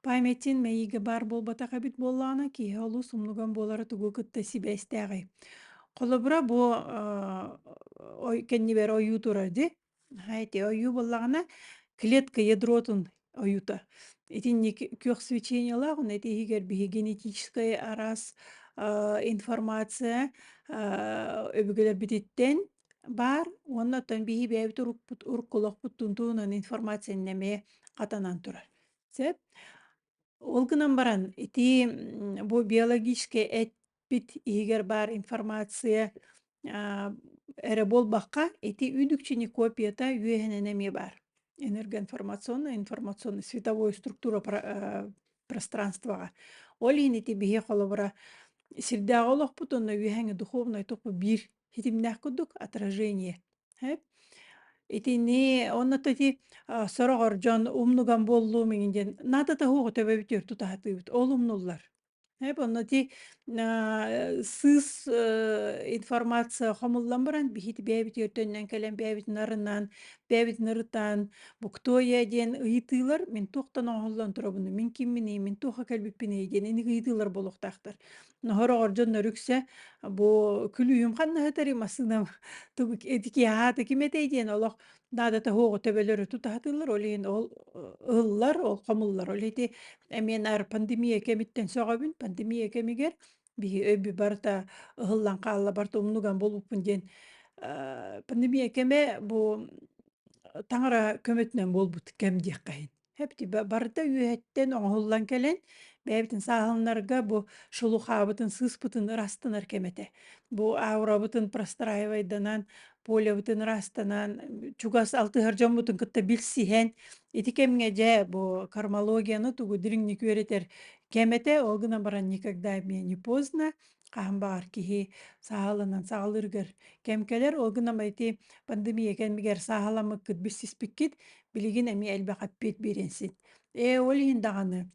Памятин мэйиигэ баар буолбатах эбит буоллаҕына, киһи олус умнуган буолара тугу кытта сибээстээҕий? Холобура, бу кэннибэр ойуу турар дии. Ити ойуу буоллаҕына, клетка ядротун ойуута. Итинник күөх свечениелаах, уонна ити иһигэр биһи генетическай араас информация өбүгэлэрбититтэн баар уонна оттон биһи бэйэбит урукпут урукку олохпут туһунан информацияны эмиэ хатанан турар. Сөп. Ол гынан баран ити бу биологическай эппит иһигэр баар информация эрэ буолбакка, ити үдүкчүнү копията үөһэнэн эмиэ баар. Энергоинформационная, информационная световой структура пространствоҕа. Ол иһин ити биһи холобура сирдээҕи олохпут уонна үөһээҥи духовнай топу биир хитимнээх курдук отражение. Сөп. Итини онно ити сороҕор дьон умнуган буоллум иҥин диэн наадата суоҕу төбөбүтүгэр тутаһатыыбыт. Ол умнуллар. Сөп. Онно ити сыыс информация хомуллан баран биһиги бэйэбитигэр төннөн кэлэн бэйэбитин арынан, бэйэбитин ырытан бу кто я диэн ыйытыылар мин туохтан оҥоһуллан турабыный, мин кимминий, мин туохха кэлбиппиний диэн инник ыйытыылар буолуохтаахтар. Нохороҕор дьоннор үксэ бу күлүүһүм ханна сытарый массыынам тугу ити аата ким этэй диэн олох наадата суоҕу төбөлөрү тутаһатыыллар ол иһин ол ыһыллар ол хомуллар ол ити эмиэ наар пандемия кэмиттэн сөҕөбүн пандемия кэмигэр биһи өйбү барыта ыһыллан хаалла барыта умнуган буолбуппун диэн пандемия кэмэ бу таҥара көмөтүнэн буолбут кэм диэххэ иһин Хэпти барыта үөһэттэн оҥоһуллан кэлэн, бэйэбитин сааһыланарга бу шелухабытын, сыыспытын ырастанар кэм этэ. Бу аурабытын простраивайданан, полябытын ырастанан, чугас алтыһар дьоммутун кытта билсиһэн, ити кэмҥэ дьэ бу кармологияны тугу дириҥник үөрэтэр кэм этэ. Ол гынан баран никогда мне не поздно. Хаһан баҕар киһи сааһыланан саҕалыырыгар кэм кэлэр. Ол гынан ити пандемия кэмигэр сааһыламмыккыт, билсиспиккит билигин эмиэ элбэх эппиэт биэриэн син. Ээ, ол иһин даҕаны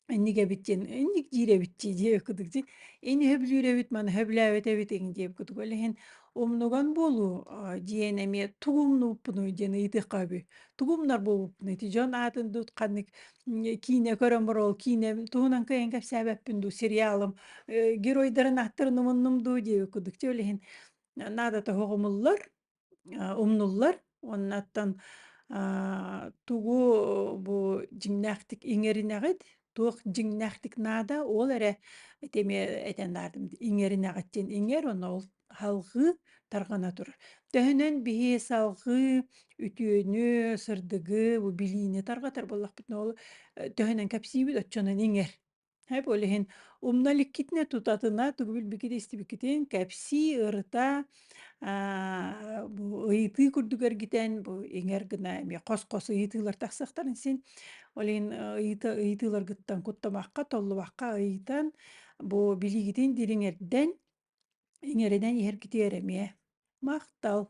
инник эбит диэн, инник диир эбит дии диэбит курдук дии. Ини сөбүлүүр эбит, маны сөбүлээбэт эбит эҥин диэбит курдук. Ол иһин умнуган буолуу диэн эмиэ тугу умнубуппунуй диэн ыйытыахха үһү. Тугу умнар буолбуппунуй ити дьон аатын дуу ханнык киинэ көрөн баран ол киинэ туһунан кыайан кэпсээбэппин дуу, сериалым геройдарын ааттарын умуннум дуу диэбит курдук. Дьэ ол иһин наадата суох умуллар умнуллар уонна тугу бу дьиҥнээхтик иҥэринэҕит, туох дьиҥнээхтик наада, ол эрэ ити эмиэ этэн аардым иҥэринэҕит диэн иҥэр уонна ол салҕыы тарҕана турар. Төһөнөн биһи салҕыы үтүөнү, сырдыгы, бу билиини тарҕатар буоллахпытына ол төһөнөн кэпсиибит оччонон иҥэр. Һэп ол иһин умна иликкитинэ тутатына тугу билбиккит истибиккитин кэпсии, ырыта, бу ыйытыы курдук эргитэн бу иҥэр гына эмиэ хос-хос ыйытыылар тахсыахтарын син. Ол иһин ыйытыыларгыттан куттамахха, толлубакка ыйытан, бу билиигитин дириҥэрдэн, иҥэринэн иһэргитигэр эмиэ махтал.